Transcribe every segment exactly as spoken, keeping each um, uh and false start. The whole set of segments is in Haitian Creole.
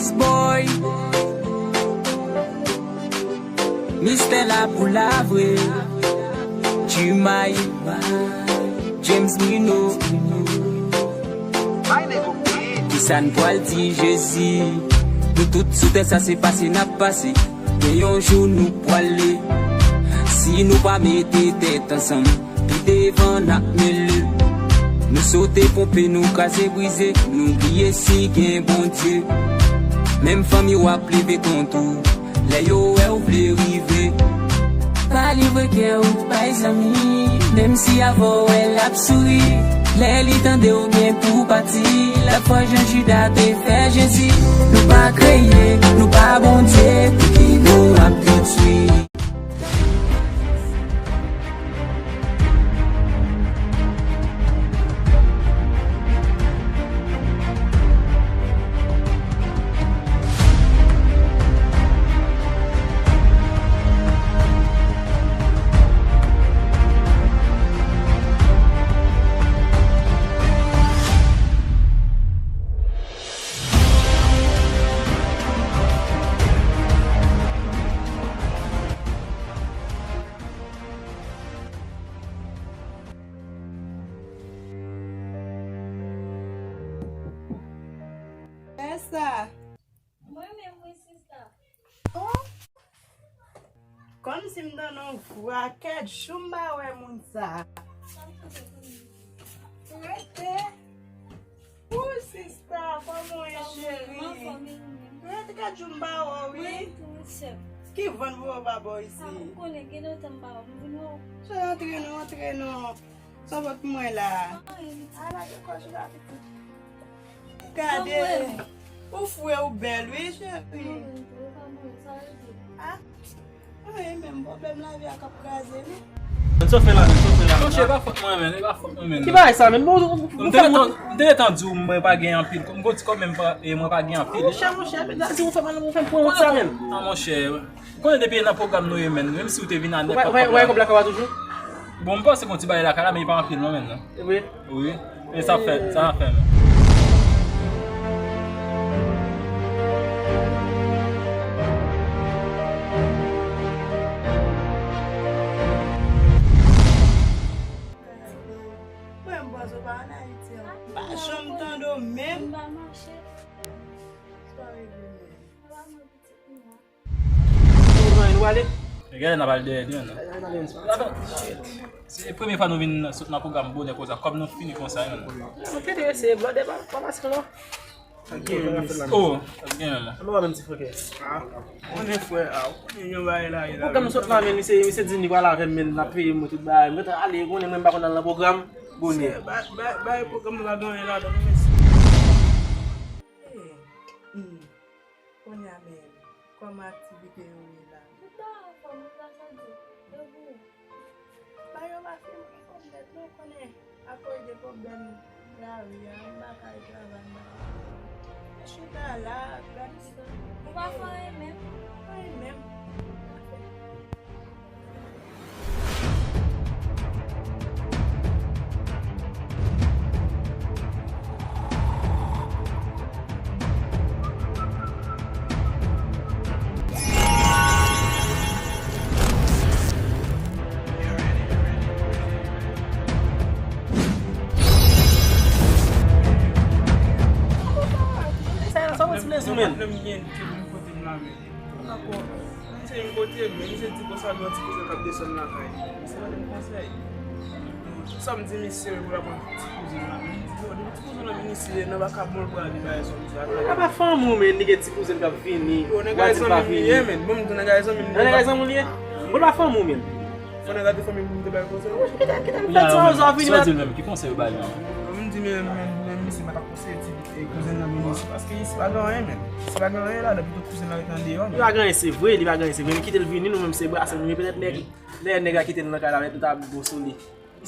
Boy, Mistè la pou la vre. Jumay, James Bruno. Kisa n pral di Jezi? Nou tout sou tè sa, se pase n ap pase. Gen yon jou nou pwale. Si nou pa mete tèt ansanm, pi devan n ap mele. Nou sote ponpe, nou kraze brize, nou bliye si gen Bondye. Menm fanmi w ap leve kont ou, lè yo wè w vle rive. Pa livre kè w bay zanmi, menm si avè w wè l ap souri. Lè li tande w gen pou pati, l ap fè jan Jida te fè Jezi. Nou pa kreye, nou pa Bondye, pou ki nou ap detwi? Fè sa. Mwen menm wi, sista. Oh. Kòmsi m tande yon vwa, kèt jou m pa wè moun sa. Rete. Ou sista, kòman w ye, cheri? Rete, kèt jou m pa wè w, wi. Ki van voye w pa bò isi? Ou konnen, gen lontan m pa wè w, m vin wè w. Antre non, antre non. Sa w pot pou mwen la? Ala gen kòj la pitit. Gade. Ou fre, ou bèl, wi, cheri. Ah. Anyen menm, pwoblèm lavi a k ap kraze nou. Sa w fè la menm, sa w fè la menm? Monchè, e pa fòt mwen menm, e pa fòt mwen menm. Ki bagay sa menm? Bon, ou, ou, ou fè mwen. M te gentan di w mwen pa gen anpil. M konn ti kòb menm pa, e mwen pa gen anpil. Monchè, monchè, medam, si ou fè mal, ou fè m pran wont sa menm. Non, monchè. Ou konnen depi e nan pwogram nou ye, menn. Menm si ou te vin a nenpòt kòb la. Wè, wè, wè, kòb lakay ou toujou? Bon, m panse gon ti bagay lakay la, men li pa anpil non, menn, non. Wi. Wi. E sa fè, sa fè, menn. Mwen, m panse w pa ann Ayiti ankò. Pa janm tande w menm. Sa w regle menm? Ou pran, nou ale? Gade, n ap al dèyè li, non. Gade, n ale, n ale. Se premye fwa nou vin sot nan pwogram bonè konsa, kòm nou fini konsa, non. Nou te eseye blòdè pa, pa pase non. Oh, sa gen la. An nou menm ti frè. Ah, konnen frè, ah, konnen yon bagay la, la. Pwogram sot la, men misye, misye di li pral avè m, men l ap peye mwen tout bagay. Mwen ale, konnen mwen m pa konn al nan pwogram, bonè. Bay, bay, bay pwogram la gen anyen ladan, mesye. Kounye a menm, kòman aktivite yo ye la? Tout bagay anfòm, wi, pa soti. Yo byen. Bagay yo pa fin anfòm nèt non, konnen akoz de pwoblèm lari a, m pa ka al travay, m pa ka. Mwen chita la, gade sa. Ou pa fè anyen menm? Anyen menm. Sa, sa w ti plezi, men. Ankò, misye vin kote m, men misye di konsa gen yon ti kouzen k ap desann lakay li. Misye ban m konsèy. Sa m di misye pou l ap pran ti kouzen la, men li di, "Yo, depi ti kouzen la vin isi, nan vakabon l pral li bagay sa w di a." Nèg la pa fanmi w, men li gen ti kouzen k ap vini. Yo, nèg la zanmi m li ye, men. Bon, m di nèg la zanmi m li ye. Nèg la zanmi w li ye? Bon, l pa fanmi w, men. Fò nèg la te fanmi m pou m te bay konsèy. Kite, kite l fè ti ozo a vini la. Sa w di l menm? Ki konsèy ou ba li? Bon, m di, men, men, men, misye pa t ap konseye ti E kouzen nan vin isi, paske isi pa gen anyen menm. Isi pa gen anyen ladan, pito kouzen nan ret andeyò menm. Li pa gen anyen, se vre, li pa gen anyen, se vre. Men kite l vini, nou menm se brase nou ye, petèt lè, lè nèg la kite nou nan kay la, petèt nou ta ap bon sou li.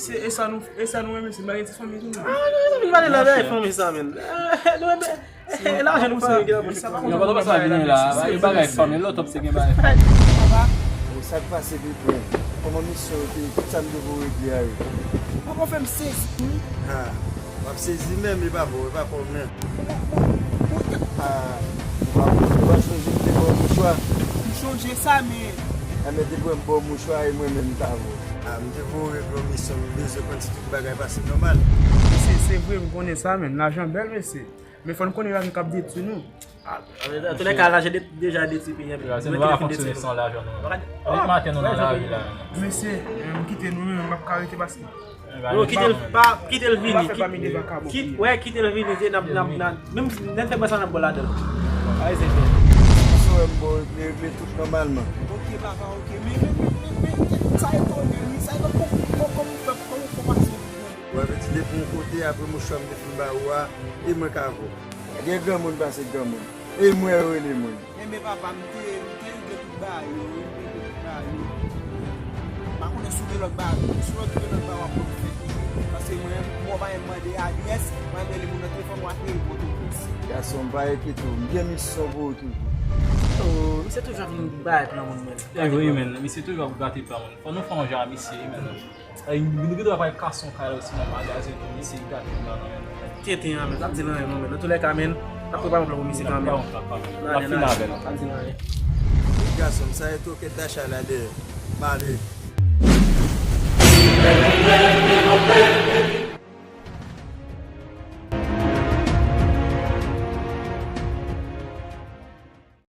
Se, e sa nou, e sa nou renmen, se bagay ti fanmi tou menm. Ah, nou renmen vin pale nan bagay fanmi sa menm. Nou renmen, e lajan nou fanmi ki nan poch. Yo, pa sa vini la, e bagay fanmi, lòt òp se gen bagay fanmi. Papa. Bon, sa k pase, Pipon? Kòman misyon yo te ye? Tout sa m te voye regle a yo? Papa, w fè m sezi wi. Ah. W ap sezi menm, li pa bon, li pa bon menm. Ah, Ou pa sonje m te ba w mouchwa? M sonje sa, men. Enben, te pran m ba w mouchwa e mwen menm m ta voye. A, m te voye w regle yon misyon, m bezwen konn si tout bagay pase nòmal. Mesye, se vre, m konnen sa, men. Lajan bèl, mesye. Men fò n konnen lajan k ap detwi nou. Antoulèka, lajan deja detwi peyi a. Mesye, nou pa ka fonksyone san lajan, non. Depi maten nou nan lari la. Mesye, m kite nou, men m p ap ka rete pase. Bro, kite l pa, kite l vini. Kit, wè, kite l vini, se n ap, n ap, n ap, menm si nèg fè bwa sa n ap bò ladan l. Ay, se fè. Si w wè m bon, regle, regle tout nòmalman. Ok, papa, ok. Men, men, men, men, men, men, sa etone m, wi, sa etone m. Kòman, kòman, kòman, kòman w fè pase yon moun? Wè, vle di depi yon kote, apre mouchwa m te fin ba ou a, e mwen k avè w. Gen granmoun pase granmoun. E mwen yo rele mwen. Enben papa, m te, m te regle tout bagay yo, wi, m te regle tout bagay yo. M pa konnen si w gen lòt bagay, si w gen lòt bagay w ap konn fè toujou. Paske mwen, m wè w pa janm mande adrès, mwen rele moun nan telefòn, w ap rele Pòtoprens. Gason m, pa enkyete w, m gen misyon pou ou toujou. Oh, misye toujou ap vin bay plan moun mwen. E vre, men, misye toujou ap gate plan moun. Fò nou fè yon jan a misye, wi, men. Ay, nou gen dwa pral kase yon kay la osi nan magazen tou, mesye gate m la nan men nou. Tenten an, men, pa di l anyen non, men. Nan toulèka, men, n ap prepare yon plan pou misye kanmenm. N ap fin avè l. Pa di l anyen. Gason m, sa e tokèt Dacha la dèyè. M ale.